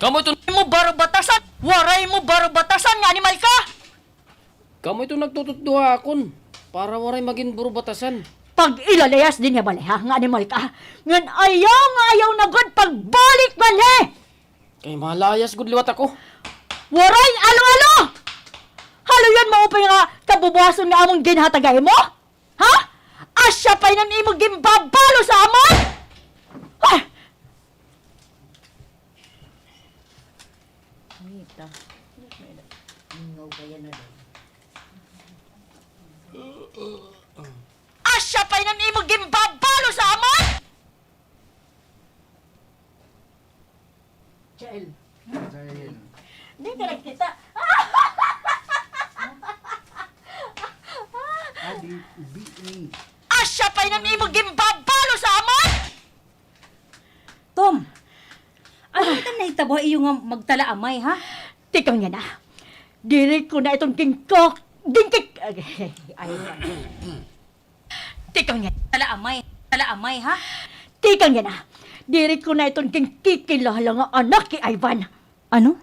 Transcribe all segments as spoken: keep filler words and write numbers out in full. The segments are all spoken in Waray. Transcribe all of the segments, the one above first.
Kamo iton imo barubatasan! Waray mo barubatasan nga animal ka! Kamo iton nagtututdo ha akon para waray magin barubatasan. Pag-ilalayas dinhi ha balay, ha, nga animal ka. Ngan ayaw nga ayaw na gud pagbalik balay! Kay malayas gud liwat ako. Waray alo-alo! Haluyon mo upay nga kabubuhason nga amon ginhatag ha imo? Ha? Asya pa iton imo ginbabalos ha amon? Ah! Anita, mingaw kaya na daw. Asya pa iton imo ginbabalos ha amon? Jael. Jael. Di ka nagkita. Adi, B A. Asya pa iton imo ginbabalos ha amon? Tom! Ano man nahitabo ha iyo nga magtalaamay, ha? Tikang yana. Diri ko na iton ginkok, ginkik-, ay, ay. Tikang yana. Talaamay, talaamay, ha? Tikang yana. Diri ko na iton ginkikilala nga anak hi Ivan. Ano?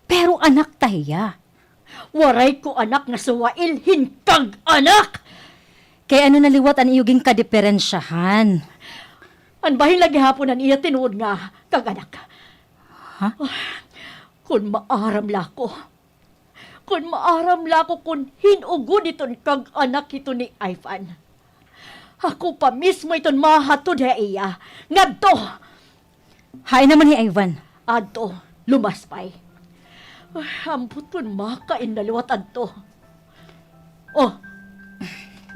Pero anak ta hiya. Waray ko anak nga suwail hin kag-anak. Kay ano na liwat an iyo ginkadiperensyahan? An bahin la gihapon an iya tinuod nga kag-anak. Ha? Kon maaram la ako. Kon maaram la ako kon hin-o gud iton kag-anak hiton ni Ivan. Ako pa mismo iton mahatod ha iya. Ngadto. Hain naman hi Ivan? Adto, lumaspay. Ay, ambot kon makain na liwat adto. Oh,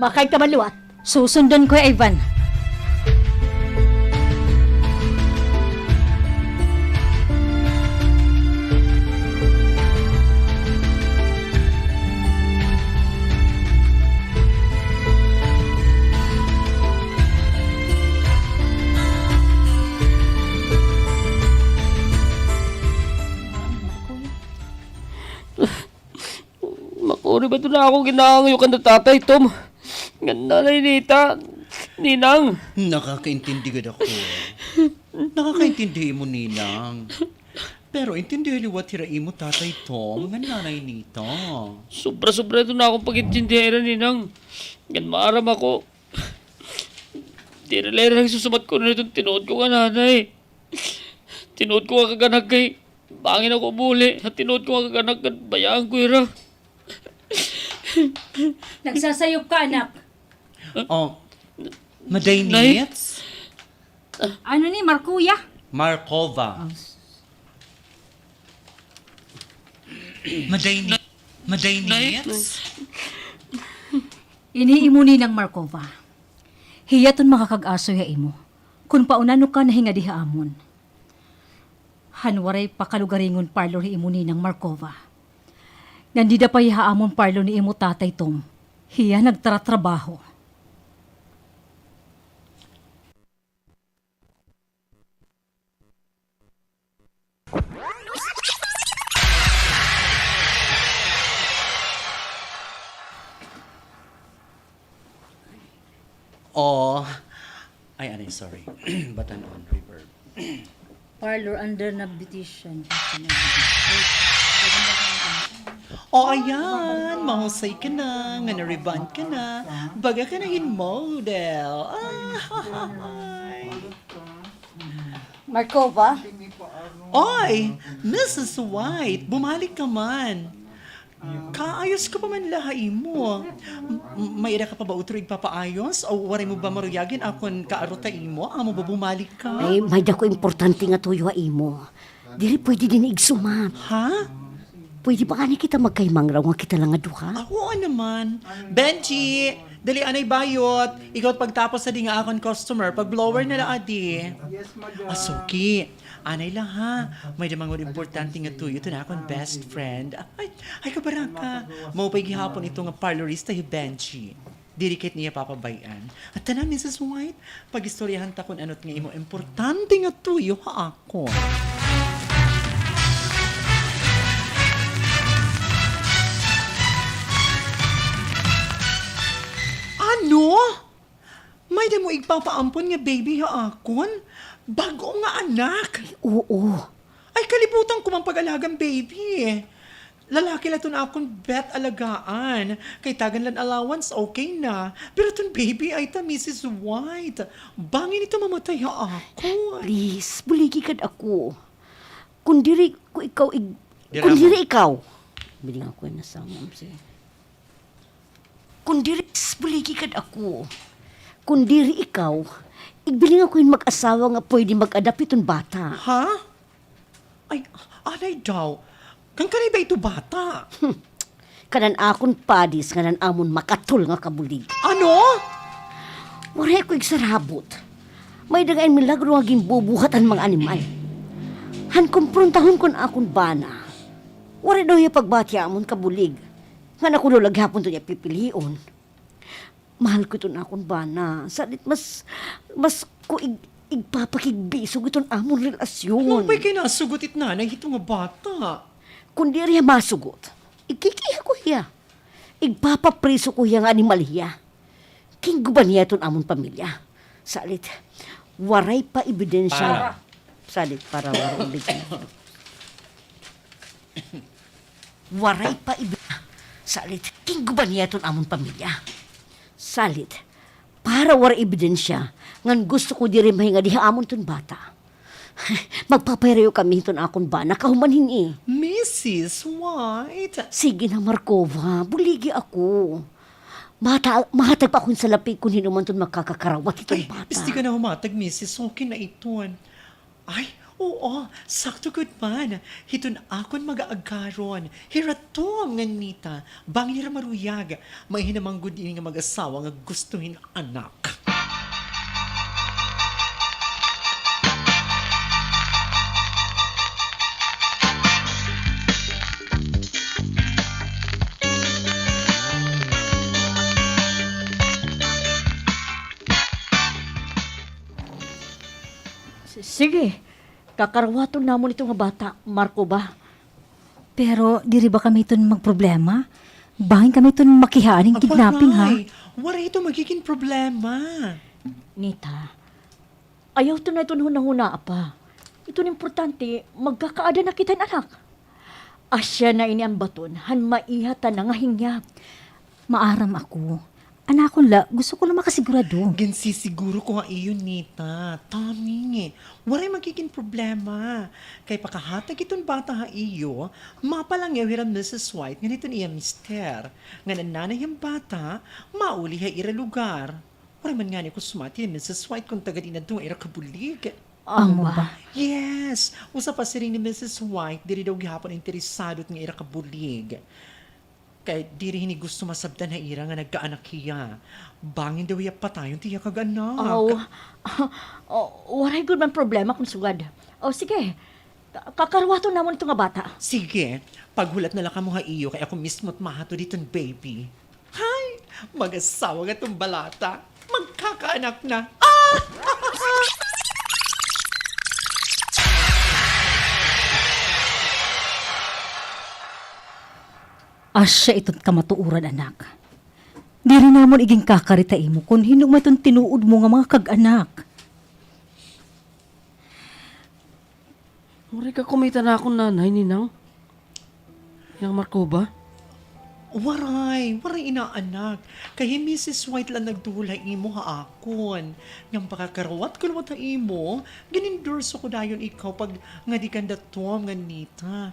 makain ka man liwat? Susundon ko hi Ivan. Makuri ba ito na ako ginahangyo kan Tatay Tom? Ngan Nanay Nita, Ninang. Nakakaintindi gad ako. Nakakaintindi imo, Ninang. Pero intindihi liwat hira imo Tatay Tom ngan Nanay Nita. Sobra-sobra ito na akon pag-intindi hira, Ninang. Ngan maaram ako. Diri la hira nagsusumat kuno hiton tinuod ko nga nanay. Tinuod ko nga kag-anak kay bangin ako umuli ha tinuod ko nga kag-anak ngan bayaan ko hira. Nagsasayop ka, anak. Oh, Maday Nay? Nits? Ano ni, Markuya? Markova. Oh. Maday Ni-, Maday Nay? Nits? Ini imo ninang Markova. Hiya ton makakag-asoy ha imo. Kon paunano ka nahingadi ha amon. Han waray pa kalugaringon parlor hi imo ninang Markova. Ngan dida pa hiya ha amon parlor ni imo tatay Tom. Hiya nagtratrabaho. Oh, ay, anay, sorry. Button on, reverb. Parlor under na beautician. Oh, ayan, mahusay ka na, nga na-rebond ka na. Baga ka na hin model. Ah, ay. Markova? Oy, Missus White, bumalik ka man. Kaayos ka pa man la ha imo. M-, may-ada ka pa ba utro igpapaayos? O waray mo ba maruyag hin akon kaarot ha imo? Amo ba bumalik ka? Ay, may-ada ko importante nga tuyo ha imo. Diri pwede dinhi igsumat. Ha? Pwede ba ngani kita magkaimangraw nga kita la nga duha? Ah, oo naman. Benji, dali anay bayot. Ikaw pagtapos adi nga akon customer, pag-blower na la adi. Yes, madam. Ah, suki. Anay la ha. May-ada man gud importante nga tuyo ito nga akon best friend. Ay, ay, kabaraka. Maupay gihapon ito nga parlorista hi Benji. Diri kit niya papabay-an. At tana, Missus White, pag-istoryahan ta kon ano it nga imo importante nga tuyo ha akon. Ano? May-ada mo igpapaampon nga baby ha akon? Bag-o nga anak? Ay, oo. Ay, kalibutan ko man pag-alaga hin baby. Lalaki la iton akon bet alagaan. Kay tagan la hin allowance, okay na. Pero iton baby, ay ta, Missus White, bangin ito mamatay ha akon. Please, buligi ka da ako. Kon diri ko ikaw ig-, kon diri ikaw. Biling ako na sa ma'am si Kon diri, buligi ka da ako. Kon diri ikaw, igbiling ako hin mag-asawa nga pwede mag-adapt hiton bata. Ha? Ay, anay daw. Kan kanay ba ito bata? Hmm. Kanan akon padis, ngan an amon makatol nga kabulig. Ano? Waray ako igsarabot. May-ada ngay-an milagro nga ginbubuhat an mga animal. Han kompruntahon ko an akon bana, waray daw hiya pagbati ha amon kabulig. Ngan ako daw la gihapon ito niya pipilion. Mahal ko iton akon bana. Salit mas, mas ko ig-, igpapakigbisog iton amon relasyon. Ano ba kay nasugot it nanay hito nga bata? Kon diri hiya masugot, ikikiha ko hiya. Igpapapriso ko hiya nga animal hiya. King guba niya iton amon pamilya. Salit, waray pa ebidensya. Para. Salit, para waray ebidensya. Waray pa ibi-, salit, king guba niya iton amon pamilya. Salit, para waray ebidensya, ngan gusto ko diri mahingadi ha amon iton bata. Magpapahirayo kami hiton akon bana, kahuman hini. Missus White! Sige na, Markova, buligi ako. Mata-, mahatag pa ako hin salapi kon hin-o man iton makakakarawat hiton bata. Ay, isti ka na humatag, Missus, okay na iton. Ay, oo, sakto gud man. Hiton akon mag-aagaron, hira Tom ngan Nita, bangin hira maruyag. May-ada man gud ini nga mag-asawa nga gusto hin anak. S-, sige. Kakarawaton namon ito nga bata, Markova. Pero diri ba kami iton magproblema? Bangin kami iton makihaan hin kidnapping, ha? Waray. Waray ito magigin problema. Nita, ayaw ito na iton hunahunaa pa. Iton importante, magkakaada na kita hin anak. Asya na ini an baton han maiha tana nga hingyap. Maaram ako. An akon la, gusto ko la makasigurado. Ginsisiguro ko ha iyo, Nita. Tommy, waray magigin problema. Kay pakahatag iton bata ha iyo, mapalangyaw hira Missus White ngan hiton iya mister. Ngan an nanay han bata, mauli ha ira lugar. Waray man ngani ako sumati ni Missus White kon taga diin adto nga ira kabulig. Amo ba? Yes. Usa pa siring ni Missus White, diri daw gihapon interesado it nga ira kabulig. Kay diri hini gusto masabtan ha ira nga nagkaanak hiya. Bangin daw hiya patayon it iya kag-anak. Aw. O, waray gud man problema kon sugad. O, sige. Ka-, kakaruwaton namon ito nga bata. Sige. Paghulat na la kamo ha iyo, kay ako mismo it mahatod hiton baby. Hay! Mag-asawa nga iton balata. Magkakaanak na. Ah! Asya iton kamatuoran, anak. Diri namon iginkakarit ha imo kon hin-o man iton tinuod mo nga mga kag-anak. Waray ka kumita han akon nanay, Ninang? Ninang Markova? Waray, waray inaanak. Kay hi Missus White la nagduhol ha imo ha akon. Ngan pakakaruwat ko liwat ha imo, gin-endorso ko dayon ikaw pag ngadi kanda Tom ngan Nita.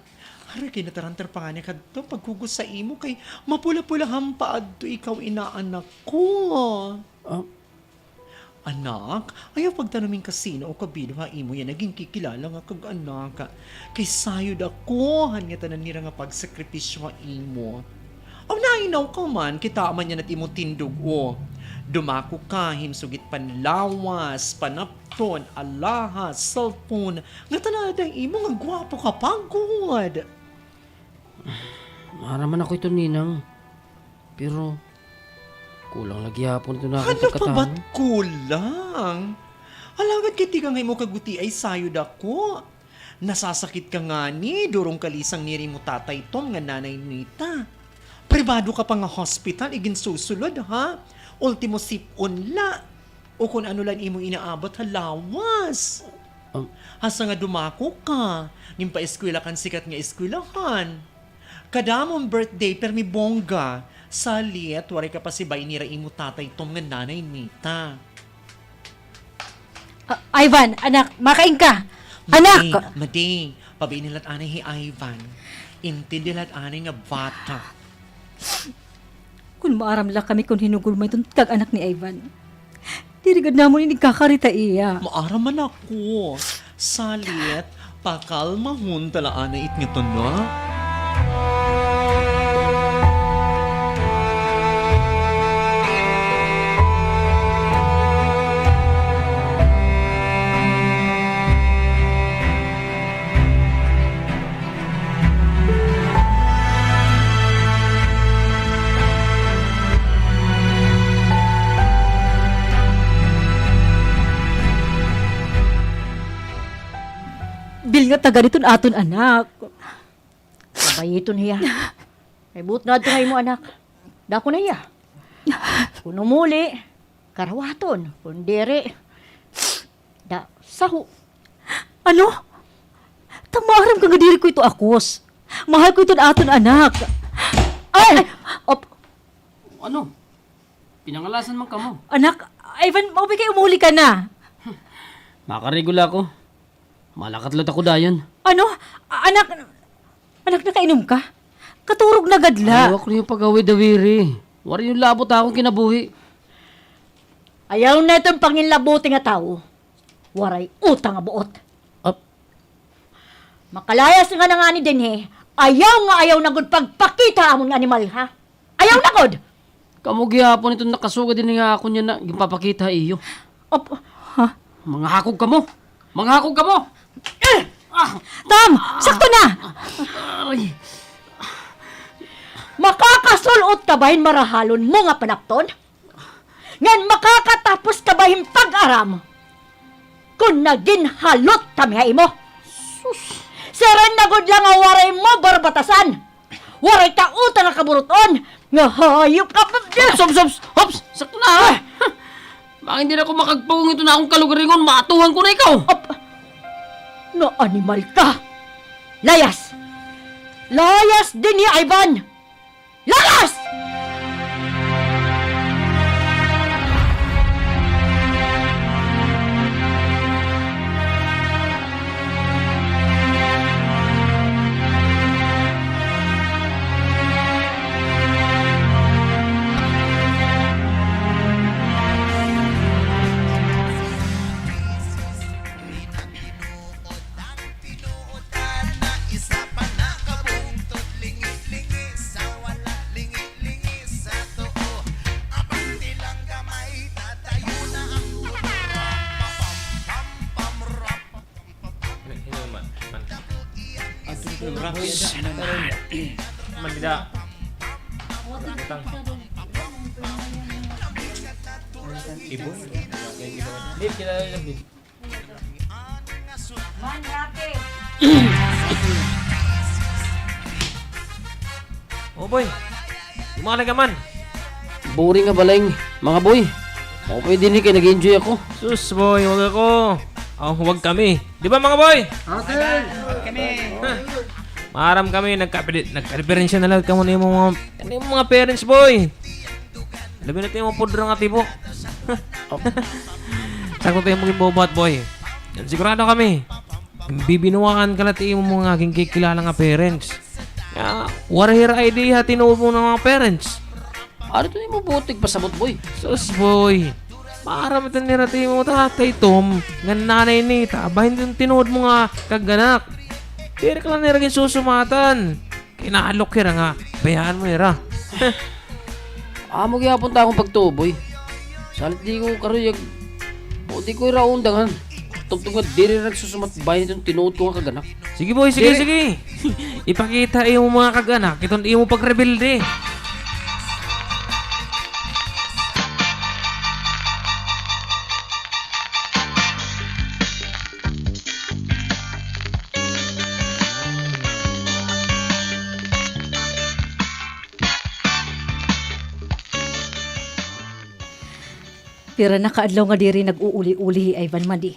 Aray kay natarantar pa ngani ak hadto pagkugos ha imo kay mapula-pulahan pa adto ikaw inaanak ko. Ah, Anak, ayaw pagtanom hin kasino o kabido ha imo yana ginkikilala nga kag-anak. Kay sayod ako han ngatanan nira nga pagsakripisyo ha imo. Aw, nainaw ka man, kitaa man yana it imo tindog, o. Dumako ka hin sugit panlawas, panapton, alahas, cellphone, ngatanan ada ha imo nga gwapo ka pa gud. Maaram man ako hito, Ninang. Pero kulang la gihapon ito nga akon pagkatawo. Ano pa ba't kulang? Alagad kay tikang ha imo kagutiay sayod ako. Nasasakit ka ngani, durong kalisang nira imo Tatay Tom ngan Nanay Nita. Pribado ka pa nga hospital iginsusulod, ha? Ultimo sip-on la. O kon ano la an imo inaabot ha lawas. Um, Hasta nga dumako ka, ginpaeskwela kan sikat nga eskwelahan. Kadamo an birthday, pirmi bongga. Salit, waray ka pa sibayi nira imo Tatay Tom ngan Nanay Nita. Ah, Ivan, anak, makain ka. Anak! Madi, madi. Pabain la anay hi Ivan. Intindi la anay nga bata. Kon maaram la kami kon hin-o gud man iton kag-anak ni Ivan. Diri gad namon ini kakarita iya. Maaram man ako. Salit, pakalmahon ta la anay it ngaton, no? Bilnga ta gad iton aton anak. Pabayiton hiya. Kay buot ngadto nga imo anak. Dako na hiya. Kon umuli, karawaton. Kon diri, da, saho. Ano? Ta maaram ka nga diri ko ito akos. Mahal ko iton aton anak. Ay! Ay! Op. Ano? Pinangalasan man kamo. Anak, Ivan, maupay kay umuli ka na. Makarigo la ako. Malakat la ako dayon. Ano? A-, anak, anak, nakainom ka? Katurog na gad la. Ayaw ako niyo pag-awid-awiri. Waray niyo labot ha akon kinabuhi. Ayaw na iton panginlabuti nga tawo. Waray utang nga buot. Ap- Makalayas nga na ngani dinhi, ayaw nga ayaw na gud pagpakita ha amon nga animal, ha? Ayaw na gud! Kamo gihapon iton nakasugad dinhi nga akon yana ginpapakita ha iyo. Op-, ha? Mangahakog kamo! Mangahakog kamo! Eh! Ah! Tom! Sakto na! Aray! Makakasul-ot ka ba hin marahalon mo nga panapton? Ngan makakatapos ka ba hin pag-aram kon naginhalot kami ha imo? Sus! Siring na gud la nga waray mo barbatasan, waray ka utang nga kaburut-on, nga hayop ka pa. Hops, hops, hops! Hops! Sakto na, ha? Ah! Bangin diri ako makagpugong iton akon kalugaringon, maatuhan ko na ikaw! Op! Naanimal ka! Layas! Layas dinhi, Ivan! Lagas! Manila. Utang. Ibo? Hindi, kilala lang din. Man, Rafi. O, boy. Dumala ka man. Boring nga balay, mga boy. Ako pa dinhi kay nag-enjoy ako. Sus, boy, huwag ako. O, huwag kami. Di ba, mga boy? Ate! Maaram kami, nagkapidi-, nagkadiperensya na la kamo han imo mga, han imo mga parents, boy. Labi na it imo pudra nga tibo. Sakto it imo ginbubuhat, boy. Sigurado kami, bibinuwaan ka la it imo mga ginkikilala nga parents. Nga, waray hira idea ha tinuod mo nga mga parents. Ano it imo buot nga pasabot, boy? Sus, boy. Maaram iton nira it imo Tatay Tom ngan Nanay Nita, bahin iton tinuod mo nga kag-anak. Diri ka la nira ginsusumatan. Kinahadlok hira nga bayaan mo hira. Amo gihapon it akon pagtuo, boy. Salit di ko karuyag, o di ko hira undangan. Tubtob nga diri nagsusumat bahin iton tinuod ko nga kag-anak. Sige, boy, sige, sige. Ipakita imo mga kag-anak iton imo pagrebelde. Pira na ka adlaw nga diri nag-uuli-uli hi Ivan, Madi.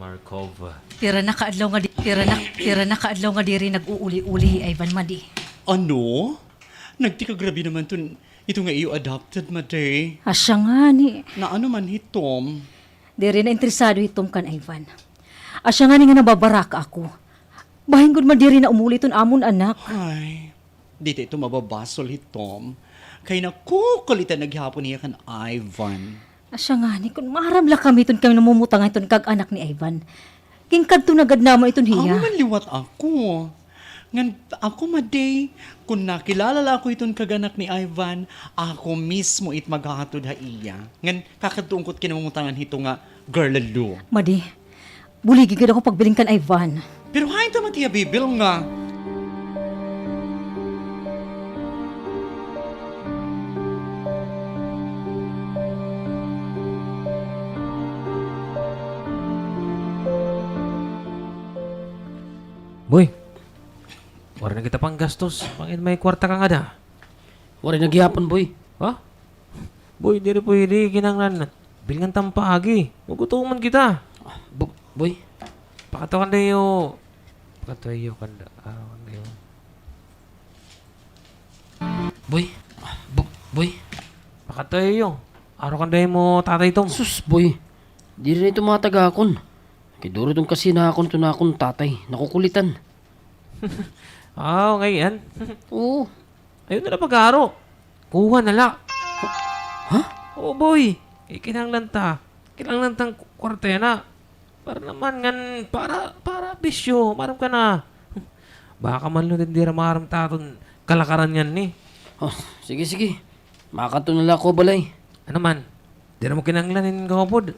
Markov. Pira na ka adlaw nga di-, pira na, pira na ka adlaw nga diri nag-uuli-uli hi Ivan, Madi. Ano? Nagtikagrabe naman ton, ito nga iyo adopted, Madi. Asya ngani. Naano man hi Tom? Diri na interesado hi Tom kan Ivan. Asya ngani nga nababaraka ako. Bahin gud man diri na umuli ton amon anak. Ay, di ta ito mababasol hi Tom. Kay nakukulitan na gihapon hiya kan Ivan. Asya ngani, kon maaram la kami ton kami namumutang iton kag-anak ni Ivan. Ginkadto na gad namon iton hiya. Amo man liwat ako. Ngan ako, Madi, kon nakilala la ako iton kag-anak ni Ivan, ako mismo it maghahatod ha iya. Ngan kakadtuon ko it kinamutangan hito nga girl lalo. Madi, buligi gad ako pagbilin kan Ivan. Pero hain ta man it iya bibilnga? Boy, waray na kita panggastos. Bangin may kwarta ka ngada. Waray na gihapon, Boy. Ha? Boy, diri pwede, kinahanglan bilngan ta paagi. Magutuman kita. Bo-, Boy. Pakadto kanda iyo. Pakadto iyo kanda. Ah, kanda iyo. Boy. Bo-, Boy. Pakadto iyo. Aro kanda imo tatay Tom. Sus, Boy. Diri na ito matag ha akon. Kay duro iton kasina ha akon iton akon tatay. Nakukulitan. Aw, ngay-an? Oo. Ayaw na la pag-aro. Kuha na la. Ha? Oo, Boy. Eh, kinahanglan ta. Kinahanglan ta hin kwarta yana. Para naman ngan, para, para bisyo. Maaram ka na. Baka man la diri maaram it aton kalakaran ngani. Oh, sige, sige. Makadto na la ako ha balay. Ano man? Diri mo kinahanglan hin kaupod.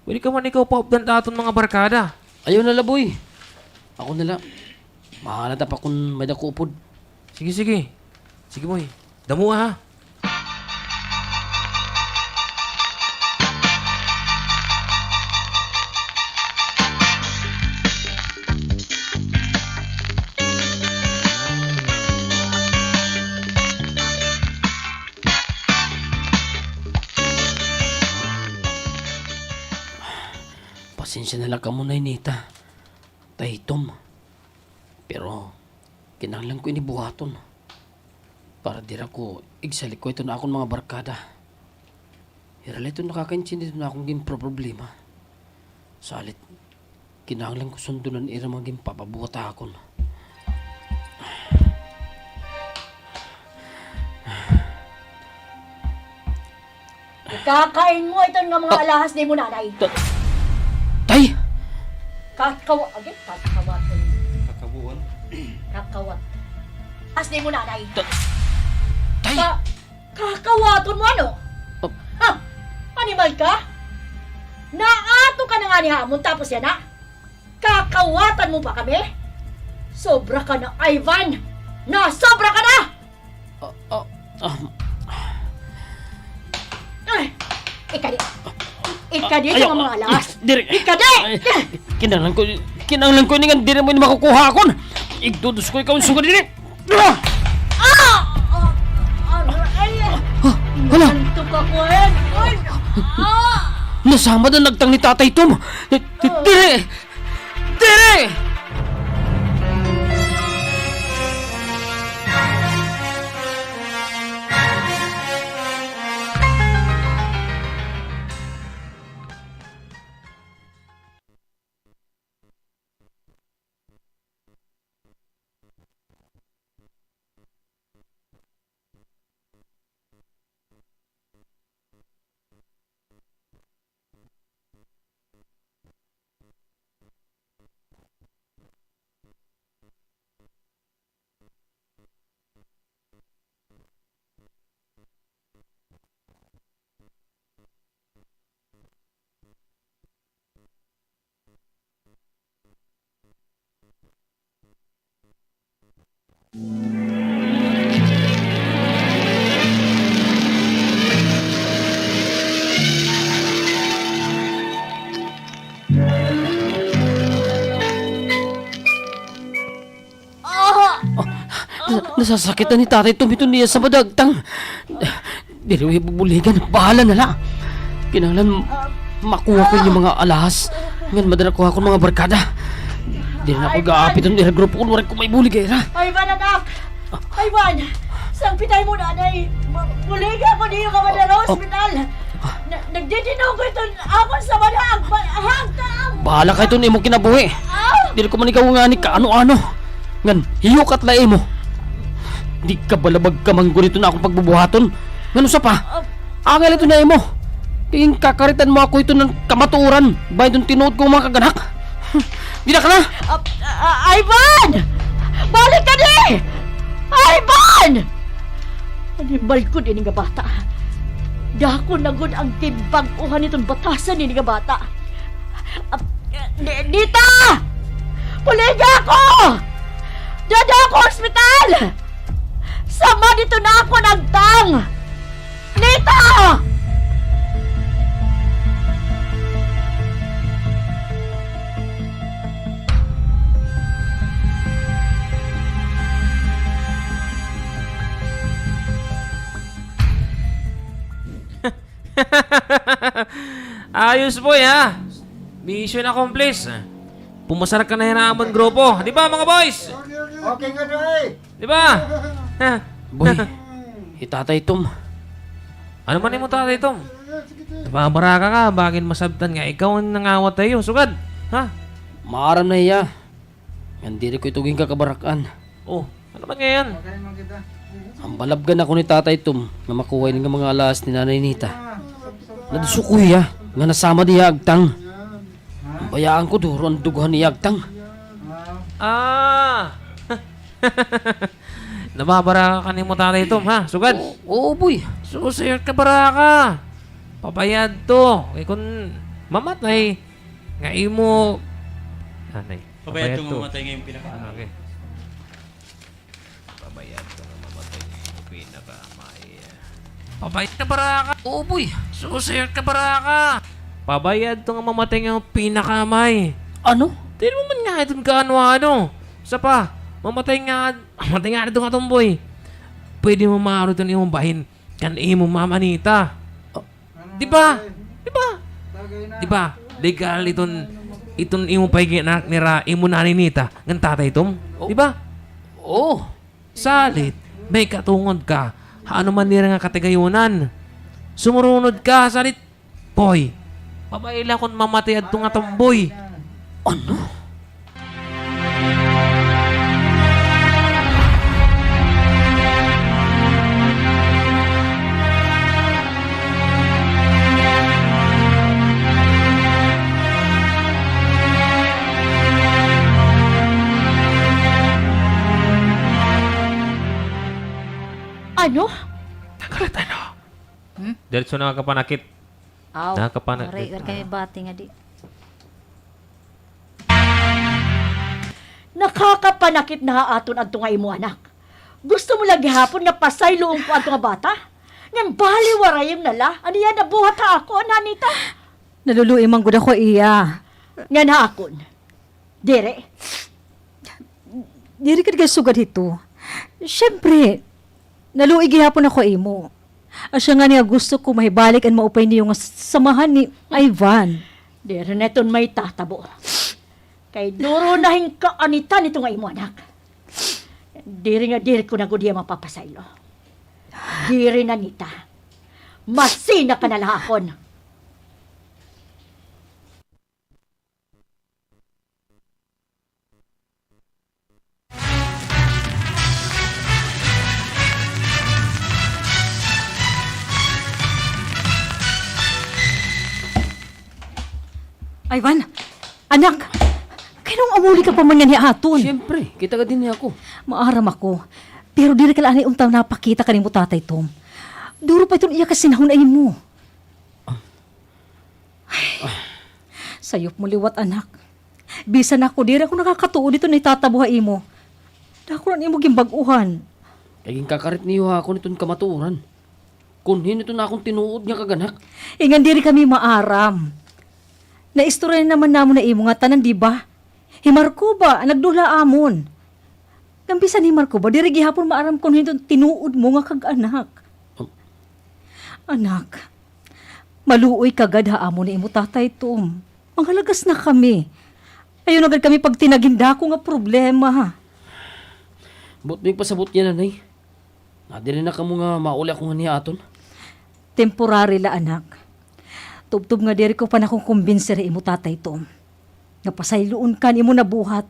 Pwede ka man ikaw paupdan it aton mga barkada. Ayaw na la, Boy. Ako na la. Mahala ta pa kon may-ada ko upod. Sige, sige. Sige, Boy. Damo, ha? Pasensya na la kamo, Nay Nita. Tay Tom. Pero, kinahanglan ko ini buhaton. Para diri ako igsalikwa hiton akon mga barkada. Hira la iton nakakaintindi hiton akon ginproproblema. Salit, kinahanglan ko sundon an ira mga ginpapabuhat ha akon. Ikakain mo iton nga mga alahas nimo, nanay. Ta-, tay! Kakawa-, agi, kakawaton. Kakabuon. Kakawat. As nimo, nanay. Ta-, tay! Ka-, kakawaton mo, ano? Oh. Ha? Animal ka? Naato ka na ngani ha amon, tapos yana, kakawatan mo pa kami? Sobra ka na, Ivan! Nasobra ka na! Ah, ah, ah. Ay, ikadi. Ikadi, ayaw, mga alas. Diri. Ikadi! Ay, kinahanglan ko, kinahanglan ko ini nga diri mo ini makukuha akon. Igdudos ko ikaw, sugad diri. Ah! Ah! Ah! Aray! Ah, hala! Inantok ako, eh! Ay! Ah! Nasamad an nagtang ni Tatay Tom. Di-, di-, diri! Diri! Ah! Na-, nasasakit na ni Tatay Tom hiton iya sa madagtang. Diri ko bubuligan. Bahala na la. Kinahanglan makuha ko ini mga alahas. Ngan madala ko akon mga barkada. Diri na ako gaapit an ira grupo kon waray ko maibulig ha ira. Ivan, anak! Ivan! Sangpitay mo nanay! Buliga ko niyo ka madala ha ospital! Nagdidinunggo iton akon sama ha hagtang! Bahala ka iton imo kinabuhi! Diri ko man ikaw ngani kaano-ano. Ngan hiyukat la imo. Di ka balabag ka manggod iton akon pagbubuhaton. Ngan usa pa, angay la iton ha imo. Kay ginkakaritan mo ako iton kamatuoran bahin iton tinuod ko mga kag-anak. Dida ka na! Ivan! Balik ka di! Ivan! Animal ko ini nga bata. Dako na gud an ginbag-ohan niton batasan ini nga bata. Nita! Buliga ako! Dada ako ha ospital! Sama didto na ako nagtang! Nita! Ayos, boy, ha? Mission accomplished. Pumasar ka na ha amon grupo. Di ba, mga boys? Okay nga, Dre. Di ba? Boy, hi Tatay Tom. Ano man imo Tatay Tom? Nababaraka ka, bangin masabtan nga ikaw an nangawat ha iyo. Sugad, ha? Maaram na hiya. Ngan diri ko ito ginkakabarak-an. Oh, ano man ngay-an? Hambalabgan ako ni Tatay Tom nga makuha ini nga mga alahas ni Nanay Nita. Nadso ko hiya nga nasama diha ha agtang. Bayaan ko duro an dugo han iya agtang. Ah! Nababaraka ka nimo Tatay Tom, ha? Sugad? Oo, boy. Sus, ayaw kabaraka. Pabayad to. Kay kon mamatay nga imo, anay. Pabayad to nga mamatay nga imo pinakaamay. Okay. Pabayad to nga mamatay nga imo pinakaamay. Pabayad ka, baraka. Oo, boy. Sus, ayaw kabaraka. Pabayad to nga mamatay nga imo pinakaamay. Ano? Diri mo man nga iton kaano-ano. Usa pa, mamatay nga, mamatay nga iton nga tomboy. Pwede mo maaro iton imong bahin kan imong mama Nita. Di ba? Di ba? Di ba? Legal iton, iton imo pag-inak nira imo Nanay Nita ngan Tatay Tom. Di ba? Oo. Salit, may katungod ka ha ano man nira nga katigayonan. Sumurunod ka, salit, boy. Babae la kon mamatay adto nga tomboy. Ano? Ano? Nakarat ano? Hmm? Diretso na nakapanakit. Aw, nakapanakit. Waray, waray kami bati nga di. Nakakapanakit na ha aton adto nga imo anak. Gusto mo la gihapon nga pasayloon ko adto nga bata? Ngan baliwarayon na la an iya nabuhat ha akon, Nanita. Naluluoy man gud ako iya. Ngan ha akon? Diri. Diri ka di kasugad hito. Siyempre, naluoy gihapon ako ha imo. Asya ngani nga gusto ko mahibalik an maupay niyo nga samahan ni Ivan. Diri na iton mahitatabo. Kay duro na hin kaanitan ito nga imo anak. Diri nga diri ko na gud hiya mapapasaylo. Diri na, Nita. Masina ka na la ha akon. Ivan, anak, kay ngan umuli ka pa man nganhi ha aton? Siyempre, kita ka dinhi ako. Maaram ako, pero diri ka la anay unta napakita kan imo Tatay Tom. Duro pa iton iya kasinahon ha imo. Ay, sayop mo liwat, anak. Bisan ako, diri ako nakakatuod hiton nahitatabo ha imo. Dako na an imo ginbag-ohan. Kay ginkakarit niyo ha akon iton kamatuoran. Kon hin-o iton akon tinuod nga kag-anak. Ngan diri kami maaram. Naistorya naman namon ha imo ngatanan, di ba? Hi Marco ba an nagdula ha amon? Ngan bisan hi Marco ba, diri gihapon maaram kon hin-o iton tinuod mo nga kag-anak. Um. Anak, maluoy ka gad ha amo ni imo Tatay Tom. Mangalagas na kami. Ayaw na gad kami pagtinag hin dako nga problema. Buot mo ipasabot yana, Nay. Nadiri na kamo nga mauli ako nganhi ha aton. Temporary la, anak. Tubtob nga diri ko pa nakukumbinser hi imo tatay Tom nga pasayloon ka an imo nabuhat.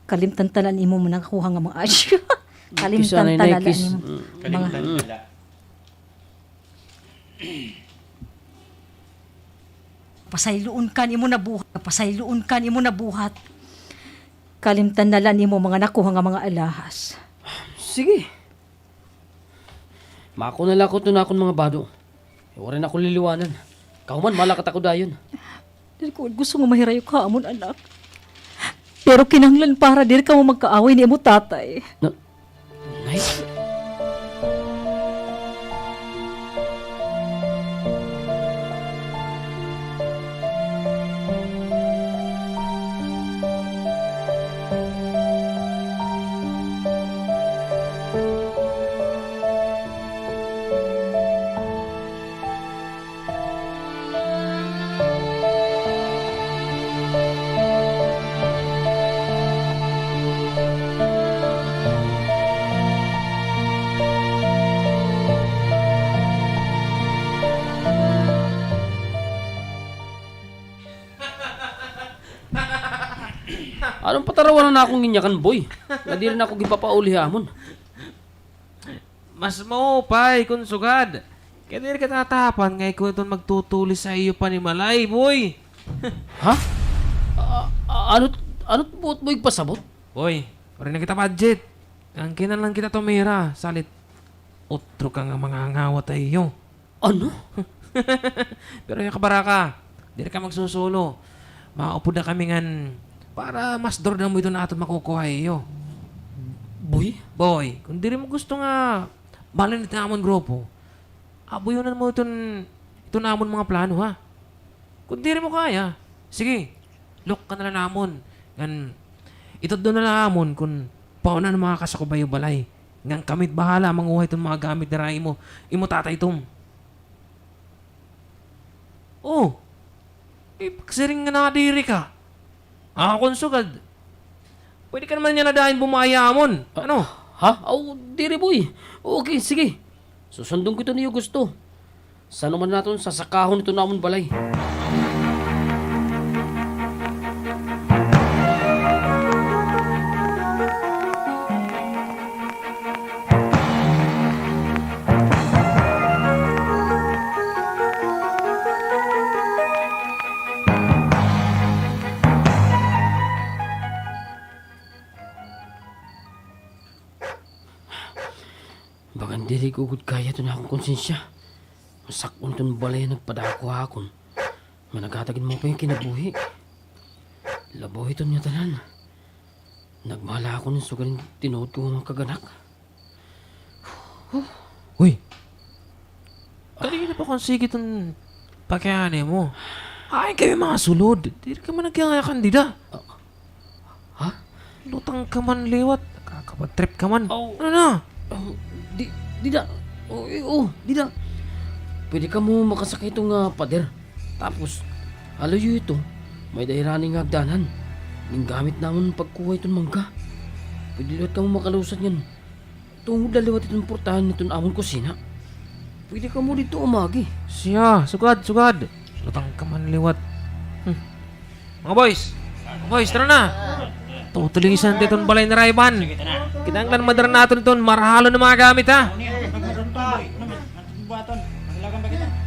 Kalimtan ta la an imo nakuha nga mga asya. Kalimtan ta la an imo mga Pasayloon ka an imo nabuhat, pasayloon ka an imo nabuhat. Kalimtan na la nimo mga nakuha nga mga alahas. Sige. Mako na la ako hiton akon mga bado. Waray na ako liliwanan. Kahuman, malakat ako dayon. Diri ko gusto nga mahirayo ka ha amon, anak. Pero kinahanglan para diri kamo magkaaway ni imo tatay. Na, Nay? Ano an patarawa na akon ginyakan, Boy? Nga diri na ako ginpapauli ha amon. Mas maupay kon sugad. Kay diri ka tatapan nga ikaw iton magtutulis ha iyo panimalay, Boy. Ha? A-, a-, ano, ano buot mo igpasabot? Boy, waray na kita budget. Ngan kinahanglan kita tumira, salit utro ka nga mangangawat ha iyo. Ano? Pero ayaw kabaraka, diri ka magsusulo. Maupod na kami ngan para mas durda mo iton aton makukuha ha iyo. Boy? Boy, kon diri mo gusto nga mahalin iton amon grupo, abuyonan mo iton, iton amon mga plano, ha? Kon diri mo kaya, sige, look ka na la namon. Ngan itudlo na la amon kon paon an mga kasakop ha iyo balay. Ngan kami it bahala manguha hiton mga gamit nira imo, imo tatay Tom. O, ipagsiring nga nadiri ka. Ako kon sugad, pwede ka naman yana dayon bumaya ha amon. Ano? Ha? Aw, diri, Boy. Okay, sige. Susundon ko iton iyo gusto. San-o man naton sasakahon iton amon balay. Bagan diri ko gud kaya iton akon konsensya. Masak-on iton balay nga nagpadako ha akon nga naghatag hin maupay nga kinabuhi. Labaw hiton ngatanan. Nagmahala ako hin sugad hin tinuod ko nga mga kag-anak. Uy! Kanina pa kon sige iton pakiana mo. Hain kami masulod? Diri ka man nagyayakan dida. Ah, ha? Lutang ka man liwat. Nakakabad trip ka man. Aw. Ano na? Aw, di, dida. O, eh, o, dida. Pwede kamo makasakay hito nga pader. Tapos, ha luyo hito, may-ada hira ini nga hagdanan. Gingamit namon pagkuha hiton mangga. Pwede liwat kamo makalusad ngan tungod la liwat hiton portahan hiton amon kusina. Pwede kamo didto umagi. Siya, sugad, sugad. Lutang ka man liwat. Hmm. Mga boys, mga boys, tara na. Tutulisan ta iton balay nira Ivan. Kinahanglan madara naton iton marahalon nga mga gamit, ha?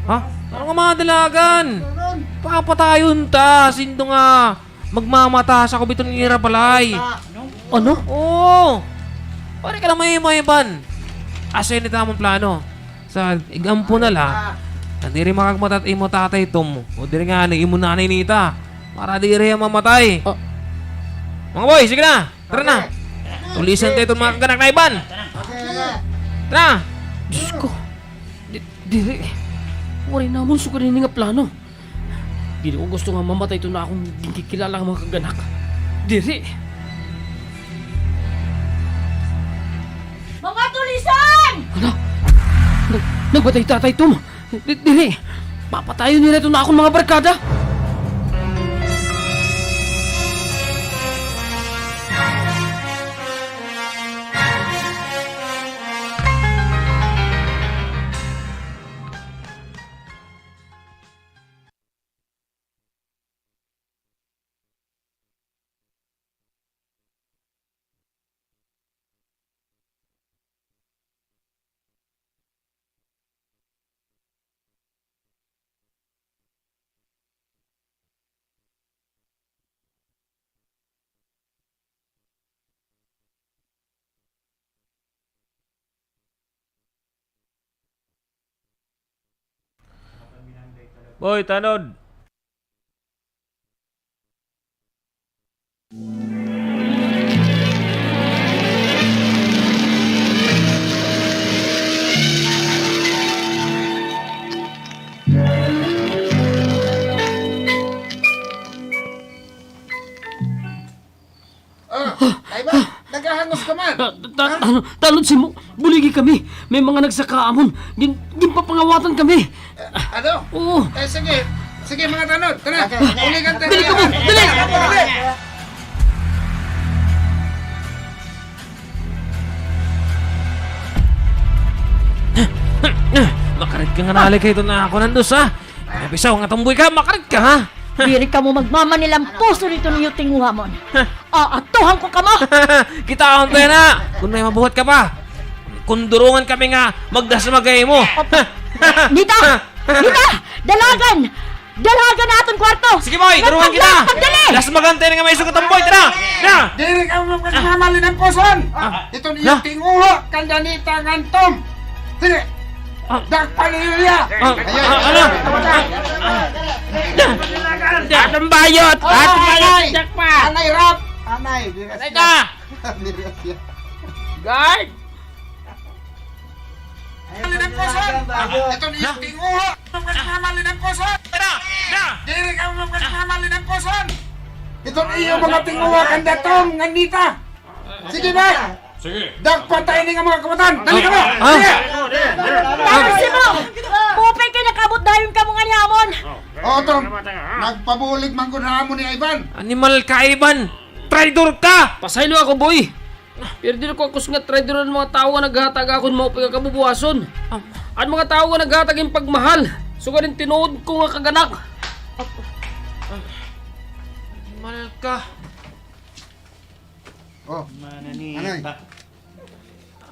Ha? Ano nga mga dalagan? Papatayon ta, sinto nga magmamata sa kubiton nira balay. Ano? Oo. Pare ka lang may, may ban. Asa ini tamang plano? Sa igampo na la, nga diri makagmata it imo tatay Tom, o diri ngani imo nanay Nita. Para diri hiya mamatay. Ah. Mga boy, sige na. Tara na. Tulisan ta iton mga kag-anak na Ivan. Tara. Diyos ko. Di-, diri. Waray namon sugad ini nga plano. Diri ko gusto nga mamatay iton akon ginkikilala nga mga kag-anak. Diri. Mga tulisan! Hala! Nag-, nagmatay Tatay Tom! Di-, diri! Papatayon nira iton akon mga barkada! Boy, tanod! Ah, ay ba? Naghahangos ka man? Ah, ta-, ta-, ano, tanod simo, buligi kami. May mga nagsaka amon. Gin-, ginpapangawatan kami. Eh, ano? Oo. Eh, sige. Sige, mga tanod. Tara. Buligan tayo. Dali kamo, dali. Dali. Makarit ka nga nali kay ito na ako nandos, ha? Nabisaw nga tumboy ka, makarit ka, ha? Diri kamo magmamanilamposon hito niyo tinguha mon. Aatuhan ko kamo! Kitaon ta yana! Kon may mabuhat ka pa, kondurungan kami nga magdasmag ha imo. Nita! Nita! Dalagan! Dalagan ha aton kwarto! Sige, boy! Durungan kita! Pagdali! Dasmagan ta ini nga may sugat ang boy! Tara! Na! Diri kamo magmamanilamposon! Ito niyo tinguha kanda Nita ngan Tom! Sige! Ah. Dakpa niyo hiya! Ah, ah, ano? Atong bayot! Atong bayot! Dakpa! Anay rap! Anay! Anay ka! Guard! Ito niyo tinguha! Tara! Na! Diri kamo magmamanilamposon! Ito niyo mga tinguha kanda Tom ngan Nita! Sige ba? Sige. Dakpa ta ini nga mga kawatan. Dali kamo. Ha? Sige. Tapos mo. Maupay kay nakaabot dayon kamo nganhi ha amon. Oo, Tom. Nagpabulig man gud ha amon ni Ivan. Animal ka, Ivan. Traidor ka. Pasaylo ako, boy. Pero diri ko akos nga traidor an mga tawo nga naghatag ha akon maupay nga kabubuhaton. An mga tawo nga naghatag hin pagmahal. Sugad hin tinuod ko nga kag-anak. Animal ka. Oh. Mananita.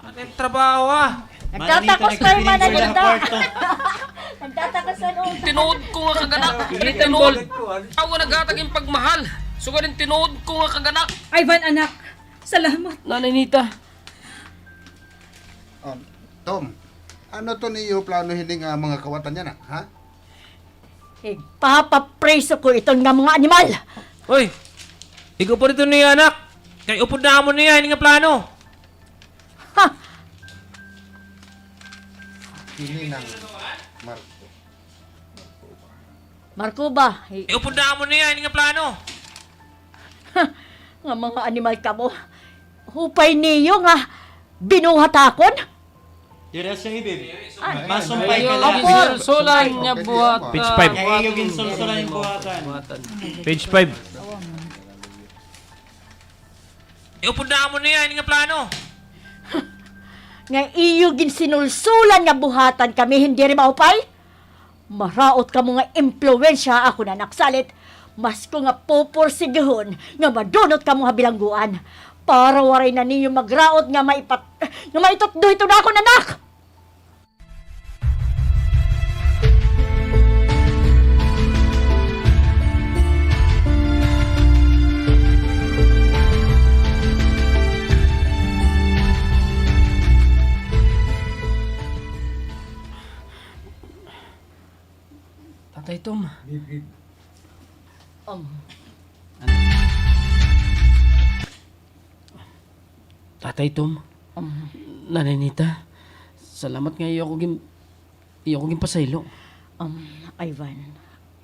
Ano yung trabaho, ah? Nagtatakos pa yung mananita. Nagtatakos, ano? Tinuod ko nga kag-anak. Tinuod. Ako naghatag hin pagmahal. Sugad hin tinuod ko nga kag-anak. Ivan, anak. Salamat. Nanay Nita. Oh, Tom, ano to niyo plano hini nga mga kawatan yana, ha? Igpapapriso ko iton nga mga animal! Hoy! Ig-upod ito niya, anak! Kay upod na amo niya, ini nga plano! Ha! Kini nang Marco. Marco ba? Kay upod na amo niya, ini nga plano! Ha! Nga mga animal kamo! Upay niyo nga binuhat akon? Diri siya, Ibib. Masumpay ka la. Sulsulan nga buhatan. Page five. Nga iyo ginsulsulan nga buhatan. Page five. Iupod na amo niya ini nga plano. Nga iyo ginsinulsulan nga buhatan kami, hindi rin maupay? Maraot kamo nga impluwensya ha akon anak, salit mas ko nga pupursigihon nga madunot kamo ha bilangguan para waray na niyo magraot nga maipat-, nga maitutdo hiton akon anak! Tatay Tom. Um. Tatay Tom. Um. Nanay Nita. Salamat nga iyo ako gin-, iyo ako ginpasaylo. Um, Ivan,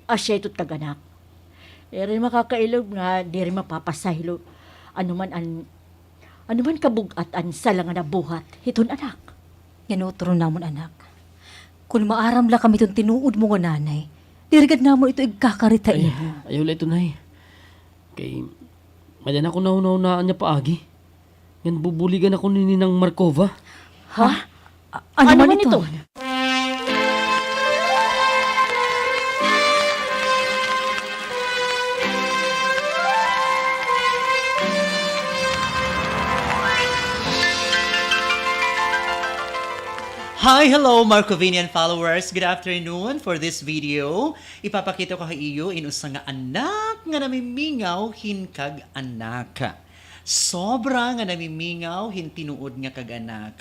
asya ito it kag-anak. Diri makakailog nga diri mapapasaylo. Ano man an Ano man kabug-at an sala nga nabuhat hiton anak? Ngan utro namon, anak. Kon maaram la kami hiton tinuod mo nga nanay, diri gad namon ito igkakarit ha imo. Ayaw la ito, Nay. Kay may-ada na ako nahunahunaan nga paagi. Ngan bubuligan ako ni Ninang Markova. Ha? A-, ano man ito? Hi, hello, Markovinian followers. Good afternoon. For this video, ipapakita ko ha iyo in usa nga anak nga namimingaw hin kag-anak. Sobra nga namimingaw hin tinuod nga kag-anak.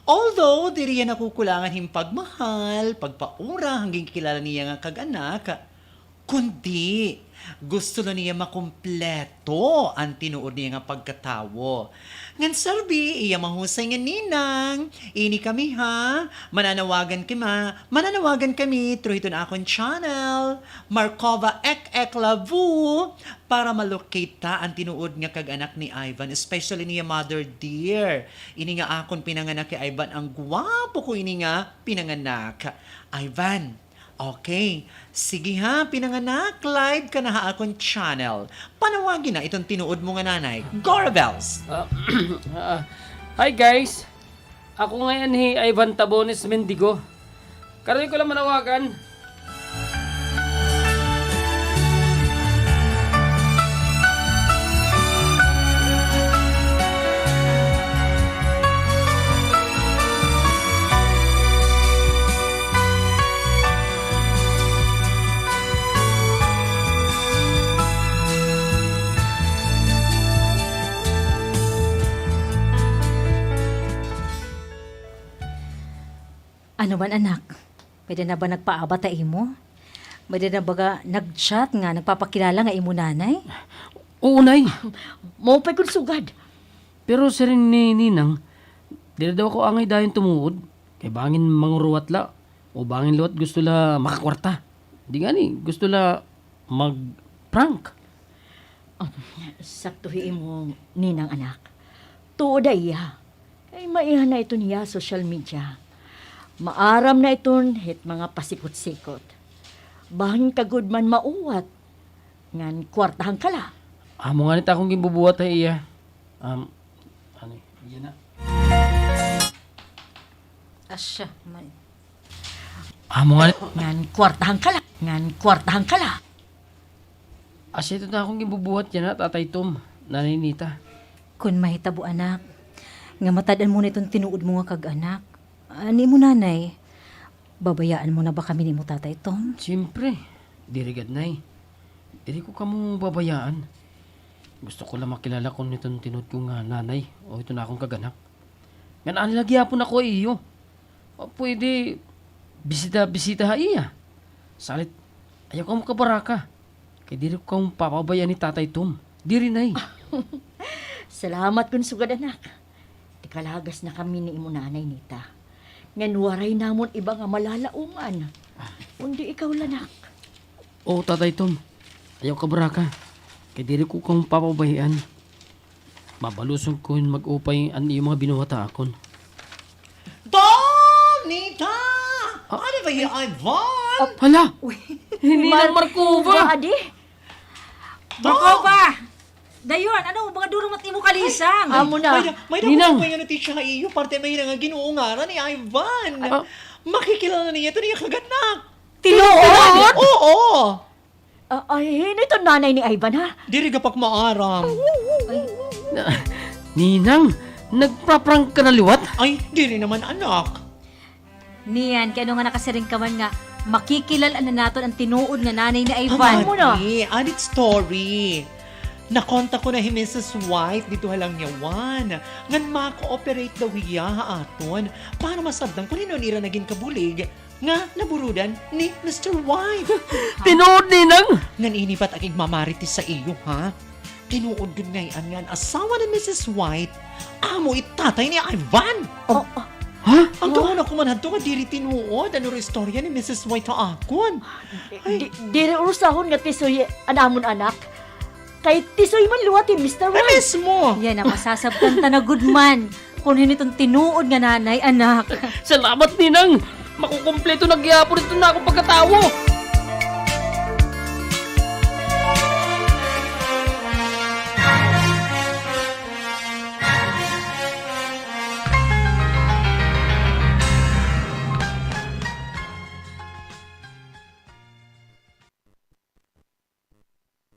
Although diri hiya nakukulangan hin pagmahal, pagpaura, han ginkilala niya nga kag-anak, kundi gusto la niya makumpleto an tinuod niya nga pagkatawo. Ngan serbi, iya mahusay nga ninang, ini kami ha, mananawagan kami, mananawagan kami through hiton akon channel, Markova Ek Ek Lavu, para ma-locate ta an tinuod nga kag-anak ni Ivan, especially niya mother dear. Ini nga akon pinanganak hi Ivan, an gwapo ko ini nga pinanganak. Ivan, okay. Sige ha, pinanganak, live ka na ha akon channel. Panawagi na iton tinuod mo nga nanay. Go, Rebels! Ah, ah, hi, guys! Ako ngay-an hi Ivan Tabones Mendigo. Karoy ko la manawagan. Ano man, anak? May-ada na ba nagpaabat ha imo? May-ada na ba nag-chat nga nagpapakilala nga imo nanay? Oo, Nay. Maupay kon sugad. Pero siring ni Ninang, diri daw ako angay dayon tumuod. Kay bangin manguruwat la, o bangin liwat gusto la makakwarta. Di ngani, gusto la mag-prank. Um, sakto hi imo, Ninang, anak. Tuod ha iya. Kay maiha na iton iya social media. Maaram na iton hit mga pasikot-sikot. Bangin ka gud man mauwat. Ngan kwartahan ka la. Amo ngani it akon ginbubuhat ha iya. Um, ano, iya na. Asya, may. Amo ngani. Ngan kwartahan ka la. Ngan kwartahan ka la. Asya ito na akon ginbubuhat yana, Tatay Tom, Nanay Nita. Kon mahitabo, anak, nga matad-an mo na iton tinuod mo nga kag-anak, an imo nanay, babayaan mo na ba kami ni imo Tatay Tom? Siyempre, diri gad, Nay. Diri ko kamo babayaan. Gusto ko la makilala kon hiton tinuod ko nga nanay o hiton akon kag-anak. Ngan anhi la gihapon ako ha iyo. O, pwede bisita-bisita ha iya. Salit, ayaw kamo kabaraka. Kay diri ko kamo papabay-an ni Tatay Tom. Diri, Nay. Salamat kon sugad, anak. Tikalagas na kami ni imo Nanay Nita. Ngan waray namon iba nga malalaoman kundi ikaw la, nak. Oo, Tatay Tom. Ayaw kabaraka. Kay diri ko kamo papabay-an. Mabaluson ko hin mag-upay an iyo mga binuhat ha akon. Tom! Nita! Ah. Ano ba hi Ivan? Hala! Uy, Ninang Markova! Markova, adi? Tom! Markova! Dayon, ano, mga duro mat imo kalisang. Amo na. May da, may da Ninang. Ko pa nga natitsa ha iyo, parte may nga Ginoo ngaran ni Ivan. Ah. Makikilala niya ito niya kag-anak. Tinuod? Oo. Ah, ay, hin-o iton nanay ni Ivan, ha? Diri gapak maaram. Ay. Na, Ninang, nagpa-prank ka na liwat? Ay, diri naman, anak. Niyan, kay ano nga nakasiring ka man nga, makikilal-an na naton an tinuod nga nanay ni Ivan. Amati, added story. Nakontak ko na hi Missus White didto ha Langyawan. Ngan maka-operate daw hiya ha aton para masabtan kon hin-o an ira nagin kabulig nga naburudan ni Mister White. Tinuod, Ninang? Ngan ini pa it ak igmamarites ha iyo, ha? Tinuod gud ngay-an nga an asawa ni Missus White, amo it tatay ni Ivan. Oh. Ha? An kauna ko man hadto nga diri tinuod an uro istorya ni Missus White ha akon. Ay. Di, diri urusahon nga tisoy an amon anak. Kay tisoy man liwat hi Mister White. Ay, mismo. Yana, masasabtan ta na gud man kon hin-o iton tinuod nga nanay, anak. Salamat, Ninang. Makukumpleto na gihapon iton akon pagkatawo.